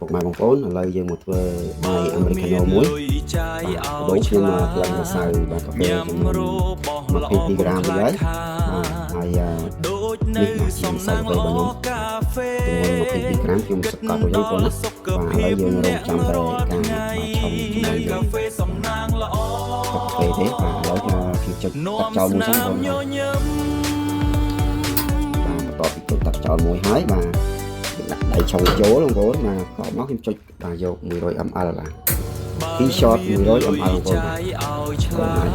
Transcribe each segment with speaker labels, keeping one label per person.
Speaker 1: ពុកម៉ែបងប្អូនឥឡូវយើងមកធ្វើបាយអាមេរិកាណូមួយ
Speaker 2: ចាយ
Speaker 1: បាទដំបូងខ្ញុំមកក្លិនម្សៅបាទកាហ្វេចំនួន22ក្រាមវិញហើយបាទហើយ
Speaker 2: ដូច
Speaker 1: នេះ
Speaker 2: នៅ
Speaker 1: បាទជា
Speaker 2: សំ
Speaker 1: ម្សៅ
Speaker 2: ណាង
Speaker 1: កាហ្វេ
Speaker 2: ល្អ
Speaker 1: របស់ខ្ញុំ
Speaker 2: កាហ្វេ
Speaker 1: ចំនួន22ក្រាមខ្ញុំសកត់រួចហើយបងប្អូនណាបាទឥឡូវយើងរងចាំតែការបាទឆុងចំណី
Speaker 2: នៅកាហ្វេសំណាងល្អ
Speaker 1: កាហ្វេទេបាទឥឡូវខ្ញុំចុច
Speaker 2: នាំ
Speaker 1: ទឹកចោល
Speaker 2: ស្
Speaker 1: មួយសិន
Speaker 2: នាម
Speaker 1: បងប្អូន
Speaker 2: ញញឹម
Speaker 1: បាទបន្ទាប់ពីចុចទឹកចោលមួយហើយបាទដាក់ដៃឆុងចូលបងប្អូនបាទបន្ទាប់មកខ្ញុំចុចបាទយក100 ml បាទ ពីរ shot 100 ml បងប្អូន
Speaker 2: ចាយឲ្យឆ្លាត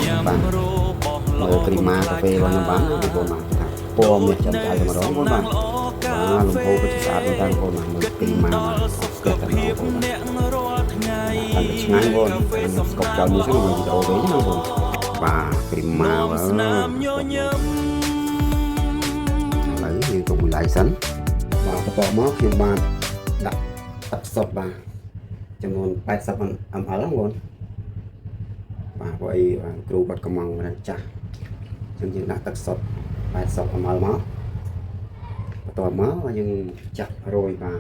Speaker 2: ញ៉ាំ
Speaker 1: បាទ
Speaker 2: របស់ល្អ
Speaker 1: មើលគ្រីម៉ាកាហ្វេរបស់ខ្ញុំបានណាបងប្អូនបាទថាពណ៌មាសចាំចៅតែម្ដងបងប្អូនបាទបាទលំហូរពិតជាស្អាតមែនតើបងប្អូនបាទមើលគ្រីម៉ាបាទ
Speaker 2: សុ
Speaker 1: ស្ទះ
Speaker 2: ខ
Speaker 1: តែម្ដ
Speaker 2: ភាព
Speaker 1: ងបងប្អូនបាទ
Speaker 2: អ្នករាល់ថ្ងៃ
Speaker 1: តាំងពីឆ្ងាយបងប្អូនខ្ញុំស្កប់ចោលមួយសិនមកវីដេអូវិញណាបងប្អូនបាទគ្រីម៉ា
Speaker 2: នាំ
Speaker 1: បាទ
Speaker 2: ស្នាមញញឹម
Speaker 1: ឥឡូវយើងទុកមួយឡៃសិនបាទបន្ទាប់មកខ្ញុំបានដាក់ទឹកសុទ្ធបាទចំនួន80 ml បងប្អូនបាទព្រោះអីបាទគ្រូគាត់កំងម្នាក់ចាស់អញ្ចឹងយើងដាក់ទឹកសុទ្ធ80 ml មកបន្ទាប់មកយើងចាក់រោយបាទ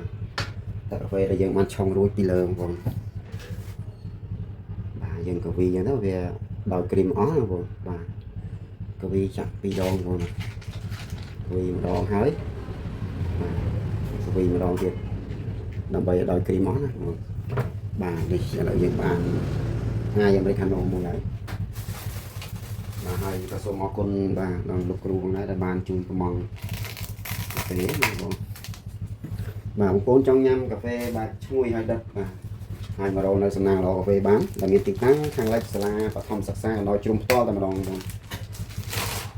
Speaker 1: ទឹកកាហ្វេដែលយើងបានឆុងរួចពីលើបងប្អូនបាទយើងកវីអញ្ចឹងទៅវាដោយគ្រីមអស់ណាបងប្អូនបាទកវីចាក់ពីរដងបងប្អូន កវីម្ដងហើយបាទកវីម្ដងទៀតដើម្បីឲ្យដល់គ្រីមអស់ណាបងបាទនេះឥឡូវយើងបានថ្ងៃអាមេរិកាណូមួយហើយបាទហើយក៏សូមអរគុណបាទដល់លោកគ្រូផងដែរដែលបានជួយប្រម៉ងកាហ្វេណាបងបាទបងប្អូនចង់ញ៉ាំកាហ្វេបាទឈ្ងុយហើយដិតបាទហើយមករកនៅសំណាងល្អកាហ្វេបានដែលមានទីតាំងខាងលិចសាលាបឋមសិក្សាកណ្ដោជ្រុំផ្ទាល់តែម្ដងបង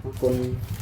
Speaker 1: អរគុណ។